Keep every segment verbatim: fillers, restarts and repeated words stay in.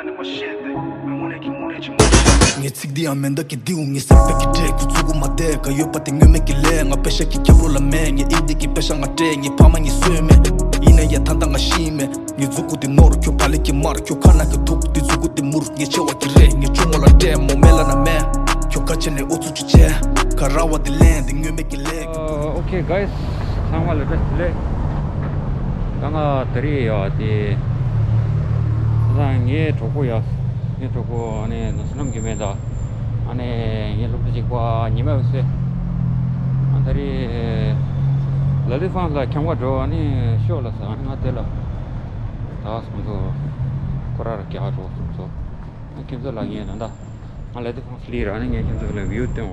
ངས་ཚིག་འདི་ཡང་མེ་མདའ་གི་ལྡེའུ། ངས་སེམས་པའི་གི་འདྲེ་ཁུ་ཚུགས་གུ་མ་བསྡད། ག་ཡོད་པ་དེ་ངོ་མེད་ཀྱི་ལས། ང་པེ་ཤ་གི་རྒྱབ་ལོགས་ལ་མེད། ངས་ཨིན་དི་གི་པེ་ཤ་ང་སྤྲད། ངས་ཕ་མ་གཉིས་བཟོས་མེད། ཡིན་ན་ཡང་ད་ལྟ་ང་ཤི་མེད། ངས་མཛུ་གུ་དེ་ནོར། ཁྱོད་བ་ལི་གི་མར། ཁྱོད་ཁ་ན་གི་དུག་དེ་མཛུ་གུ་དེ་མུར། ངས་ཆེ་བ་གི་རེད། ངས་ཆུང་བ་ལ་སྤྲད། མོ་མེ་ལ་ན་མེད། ཁྱོད་ཁ་ཆེ་ནས་ཨུ་ཚུགས་ཆུ་བྱས། ག་ར་བ་དེ་ལན་དེ་ངོ་མེད་ཀྱི་ལས། ཨོ་ཁེ་གྷའི་སི། ཚང་མ་ལ་བཀྲ་ཤིས་བདེ་ལེགས། ད་ང་ད་རེས་ཡོད་དེ། ད་ངའི་གྲོགས་པོ་ཡོད། ངའི་གྲོགས་པོ་ཨ་ནི་བསོད་ནམས་རྒྱུད་སྨད་དང་། ཨ་ནི་ངའི་སློབ་གྲྭ་གཅིག་པ་ཉི་མ་འོད་ཟེར། ཨ་ད་རེས་ལ་ལི་ཕང་ལ་ཁྱམས་ཁ་འགྲོ། ཨ་ནི་ཤོག་ལ་ཟ། ཨ་ནི་ང་དེ་ལ་ད་སོང་ཚོ་ཁོ་ར་ར་རྒྱག་འགྲོ་སོང་ཚོ། ཨ་ཁྱེད་ཚོ་ལ་ངས་ད་ད། ང་ལ་དེ་ཕང་སི་ལི་ར་ནི་ངས་ཁྱེད་ཚོ་ལ་བིའུ་སྟོན།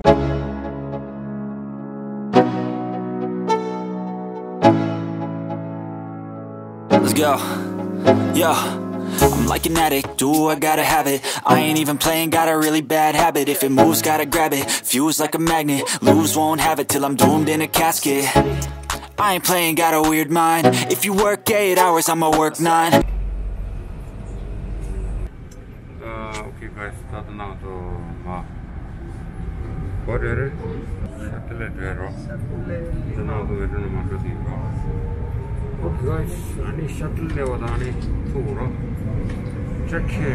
Let's go. Yeah. I'm like an addict, do I gotta have it. I ain't even playing, got a really bad habit. If it moves, gotta grab it. Fuse like a magnet, lose, won't have it till I'm doomed in a casket. I ain't playing, got a weird mind. If you work eight hours, I'ma work nine. ཨ། ཨོ་ཁེ་གྷའི་སི། ད་ལྟ་ནང་དུ་མ་གོ་རེ་རེ། ཤ་ཏི་ལེ་འགྲོ་རོ། ད་ནང་དུ་བེ་ཏི་ནམ་མ་འགྲོ་དེ་རོ། ཨོ་ཁེ་གྷའི་སི། ཨ་ནི་ཤ་ཏི་ལེ་བ་ད་ཨ་ནི་ཚུགས་རོ། ཅེག་ཁེ།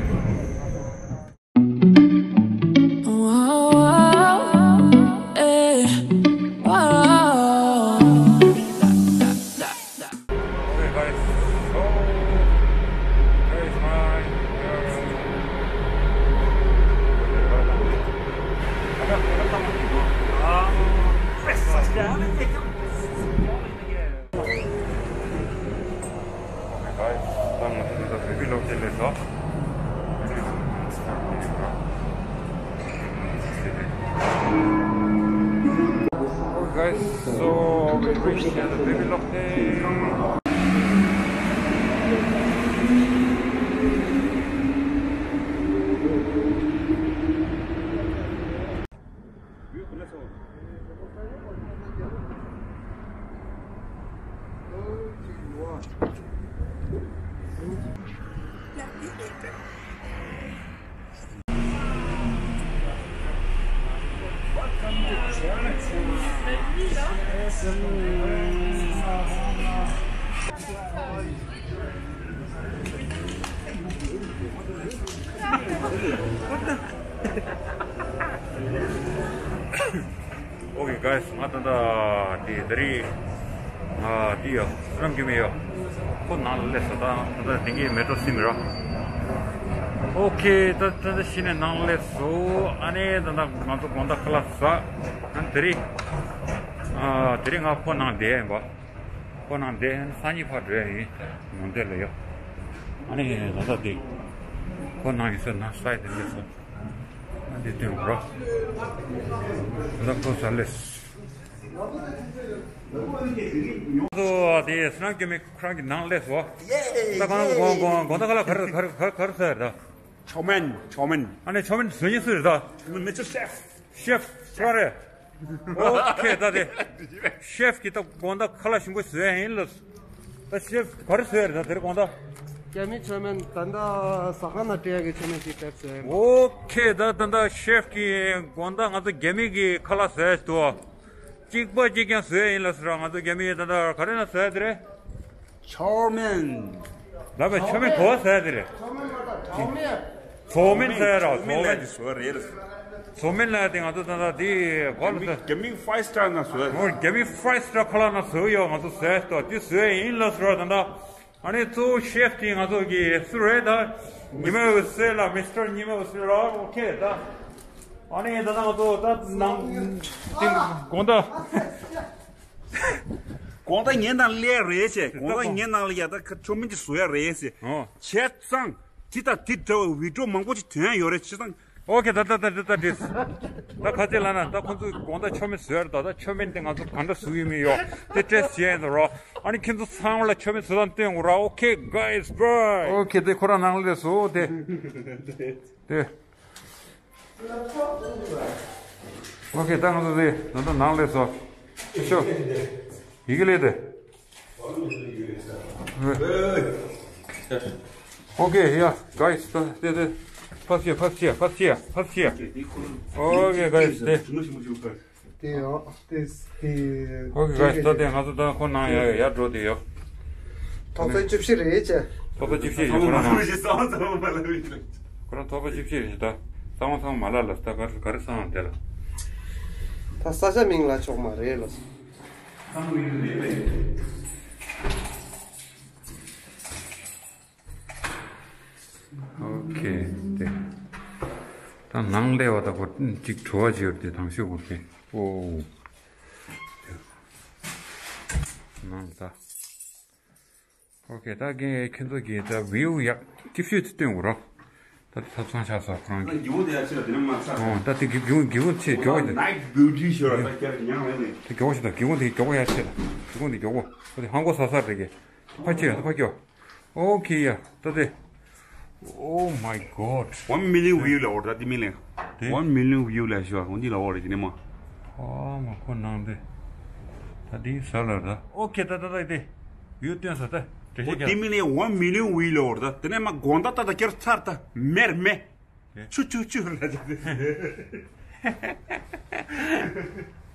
Guys, so we reached here, the baby lock there. ཨོ་ཁེ་གྷའི་སི། ང་ད་ལྟ་དེ་ད་རེས་ང་དེ་ཡོད་བསོད་ནམས་རྒྱུད་སྨད་ཡོད། ཁོ་ནང་ལ་སླེབས་སོང་། ད་ད་ལྟ་དེང་གི་མེ་ཏྲོ་སིམ་ར། ཨོ་ཁེ། ད་ད་ད་གཞི་ནས་ནང་སླེབས་སོང་། ཨ་ནི་ད་ད་ང་ཚོ་དགོང་དག་ཁ་ལག་ཟ། ཨ་ནི་དེ་རིང་ཨ་དེ་རིང་ང་ཁོ་ནང་བསྡད་ཡིན་པ། ཁོ་ནང་བསྡད། སང་ཉིན་ཕར་འགྲོ་ཡ་ཡིན། ངོ་འདས་ལ་ཡོད། ཨ་ནི་ད་ལྟ་དེ་ཁོ་ནང་ཡིན་ས་ན་ས་ཡི་དེ་འདྲ་སོང་། ཨ་འདི་སྟོན་རོགས། ད་ཁོ་ས་ལེས། ཁོ་དེ་བསོད་ནམས་རྒྱུད་སྨད་ཁོ་རང་གི་ནང་སླེབས་སོང་། ད་གང་གོང་གོང་གོང་ད་ག་ལ་ག་རེ་ག་རེ་ག་རེ་ཟེར་ད། ཆོ་མེན། ཆོ་མེན། ཨ་ནི་ཆོ་མེན་བཟོ་མཁན་སུ་རེད་ད། མི་ཆོ་ཤེཕ། ཤེཕ་ཁོ་རེད། ཨོ་ཁེ། ད་དེ་ཤེཕ་གི་ད་དགོང་དག་ཁ་ལག་ཞིམ་པོ་བཟོས་ཡིན་ལ། ད་ཤེཕ་ག་རེ་བཟོས་རེད་ད་དེ་རིང་དགོང་དག་རྒྱ་མི་ཆོ་མེན། ད་ལྟ་ཟ་ཁང་ནང་སྤྲད་ཡག་གི་ཆོ་མེན་ཞིག་བེབས་བཟོས་ཡིན། ཨོ་ཁེ། ད་ད་ལྟ་ཤེཕ་གི་དགོང་དག་ང་ཚོ་རྒྱ་མི་གི་ཁ་ལག་བཟོས་འདུག་གཅིག་པ་གཅིག་རྐྱང་བཟོས་ཡིན་ལ་ཟེར། ང་ཚོ་རྒྱ་མི་ད་ལྟ་ག་རེ་ན་བཟོས་དེ་རེད། ཆོ་མེན། ལབ་པའི་ཆོ་མེན་གོ་བ་ཟེར་དེ་རེད། ཆོ་མེན་ཟེར་ར། ཆོ་མེན་ལ་དེ་བཟོ་རེད། ཆོ་མེན་ལ་དེ་ང་ཚོ་ད་ལྟ་དེ་གོ་ལ་ཟེར། རྒྱ་མི་ཕའི་སི་ཊར་ན་བཟོས། ཨོ་རྒྱ་མི་ཕའི་སི་ཊར་ཁ་ལག་ན་བཟོས་ཡོད། ང་ཚོ་བཟོས་ཏོ་དེ་བཟོས་ཡིན་ལ་ཟེར་བ་ད་ལྟ། ཨ་ནི་གཙོ་བོ་ཤེཕ་དེ་ང་ཚོ་གི་སུ་རེད་ད། ཉི་མ་འོད་ཟེར་ལ། མི་སི་ཊར་ཉི་མ་འོད་ཟེར་ལ། ཨོ་ཁེ་ད། ཨ་ནི་ད་ལྟ་ང་ཚོ་ད་ནང་དེ་དགོང་དག་དགོང་དག་ངའི་ནང་སླེབས་རེད་ཟེར། དགོང་དག་ངའི་ནང་ལ་ཡ་ད་ཁ་ཆོ་མེན་ཅིག་བཟོ་ཡ་རེད་ཟེར། ཨོ། བྱས་ཙང་དེ་དང་དེ་འདྲ་བའི་བི་ཌིའོ་མང་པོ་ཅིག་ཐོན་ཡ་ཡོད་རེད། བྱས་ཙང་། ཨོ་ཁེ། ད་ད་ད་ད་ད་ད་ཁ་ཆེ་ལ་ན་ད་ཁོང་ཚོས་དགོང་དག་ཆོ་མེན་བཟོས་རེད། ད་ད་ཆོ་མེན་དེ་ང་ཚོ་གང་འདྲ་བཟོ་ཡོད་མེད་ཡོད་དེ་ཊེ་སི་ཊི་བྱས་ཡིན་རོ། ཨ་ནི་ཁྱེད་ཚོ་ཚང་མ་ལ་ཆོ་མེན་བཟོ་སྟངས་སྟོན་དགོས་ར། ཨོ་ཁེ་གྷའི་སི། བྷའི། ཨོ་ཁེ། དེ་ཁོ་རང་ནང་སླེབས་སོང་དེ། དེ། ཨོ་ཁེ། ད་ང་ཚོ་དེ་ད་ལྟ་ནང་སླེབས་སོང་། ཤོ། ཡི་གེ་ལས་དེ། Okay, yeah, guys, ད་དེ་དེ་ཕར་ཕྱིན་ཕར་ཕྱིན་ཕར་ཕྱིན་ཕར་ཕྱིན། Okay, guys, དེ། དེ་ཡང་དེ་དེ། Okay, guys, ད་དེ་ང་ཚོ་ད་ཁོ་ནང་ཡར་ཡར་འགྲོ་དེ་ཡོད། ཐོག་ཚད་བཅུ་བཞི་རེད་ཅེ། ཐོག་ཚད་བཅུ་བཞི་རེད། ཁོ་རང་ནང་ཁོ་རང་ཐོག་ཚད་བཅུ་བཞི་རེད། ད་གསང་བ་ཚང་མ་ལ་ལ་ད་ག་ག་རེ་གསང་དེ་ལ། ད་ས་ཆ་མིང་ལ་ཆོག་མ་རེད་ལ། Okay, དེ། ད་ནང་སླེབས་པ་ད་གོ་གཅིག་བྲོ་བ་བྱེད་ཡོད་དེ་དང་ཤོག་གོ་དེ། ཨོ། ནང་ད། Okay, ད་གིན་ཁྱེད་ཚོ་གིས་ད་view ཡག་ཅིག་ཤོས་ཅིག་སྟོན་དགོས་རོགས། ད་ཐབ་ཚང་ཆགས་སོ་ཁོ་རང་གི། ཨོ། ད་དེ་གི་གི་གི་ཆེ་མགྱོགས་པ་ད། Night beauty ཤོར་བ་ད་ཀྱར་ཉང་ལེ་ནི། དེ་མགྱོགས་པ་ཞིག་ད་གི་གུང་དེ་མགྱོགས་པ་ཡག་ཆེ་ད། གི་གུང་དེ་མགྱོགས་པ། ད་དེ་ཧང་གོ་ས་ས་རེད་གི། ཕ་ཁྱོད་ཕ་ཁྱོད། Okay, yeah, ད་དེ། Oh my God. One million view ལ་འོར་ད་དེ་མི་ལེ། དེ། One million view ལ་ཤོར་འོ་འདི་ལ་འོར་དེ་ནི་མ། ཨ་མ་ཁོ་ནང་དེ། ད་དེ་ས་ལ་ད། Okay, ད་ད་ད་དེ། view སྟོན་ས་ད། འོ་དེ་མི་ལེ་one million view ལ་འོར་ད་དེ་ནས་མ་དགོང་ད་ད་ད་ཀྱར་ཚར་ད་མེར་མེ། ཆུ་ཆུ་ཆུ་ལ་ཅི།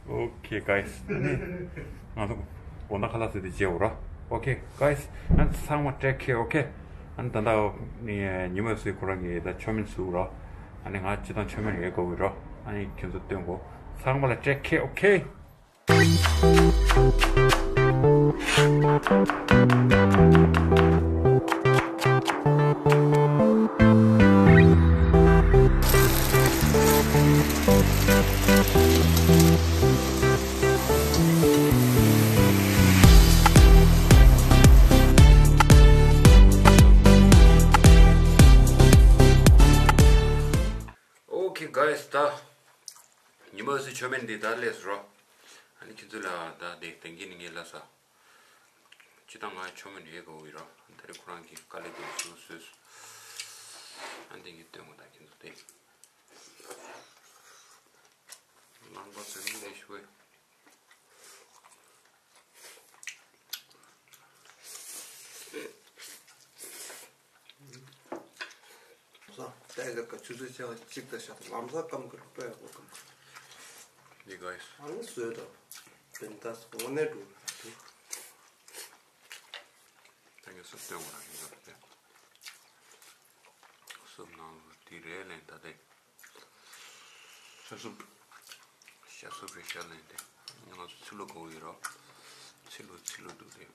Okay, guys. ཨ་ནི་ང་ཚོ་དགོང་དག་ཁ་ལག་ཟས་དེ་བརྗེད་འོ་ར། Okay, guys. ཨ་ནི་ཚང་མ་take care, okay? ཨ་ནི་ད་ལྟ་ནི་ཉི་མ་སུའི་ཁོ་རང་གིས་ད་མཆོད་མེ་བཟོས་ར། ཨ་ནི་ང་སྤྱི་བཏང་མཆོད་མེ་ཡོད་དགོས་ར། ཨ་ནི་ཁྱོད་ཚོ་སྟོན་གོ། ཚང་མ་ལ་take care, okay? Okay, guys, ད་ཉི་མ་སུ་མཆོད་མེ་འདི་ད་ལས་རོ། ཨ་ནི་ཁྱེད་ཚོ་ལ་ད་དེ་དེང་གི་ནི་ངས་ལ་ས། ཅི་ད་ང་ཆོ་མེ་ནི་ཡེ་གོ་བི་རོ། ད་རེ་ཁོ་རང་གི་དཀའ་ལས་དེ་སུ་སུས། ཨ་འདི་གི་སྟོན་གོ་ད་ཁྱེད་ཚོ་དེ། ནང་པ་ཚོ་ནི་ལས་ཤོད། ལམ་སང་ཏའི་གར་ག་ཆུ་ཚོད་ཆ་གཅིག་ད་ཤག་ལམ་སང་སྐམ་གར་པའི་གོ་སྐམ་གར། འདི་ག་ཡིས། ཨང་སོས་དང་། བེན་ཏཱ་སོ་ནས་འགྲོ་ལ་དུ། ད་ངས་སུབ་སྟོན་གོ་རང་ཡིན་ཟེར་ཏེ། སུབ་ནང་ལ་དེ་རེད་ལན་ད་དེ། ཤ་སུབ། ཤ་སུབ་རེད་ཤ་ལན་དེ། ང་ཚོ་ཚི་ལུ་གོ་ཡོད་རོ། ཚི་ལུ་ཚི་ལུ་འདུག་དེ།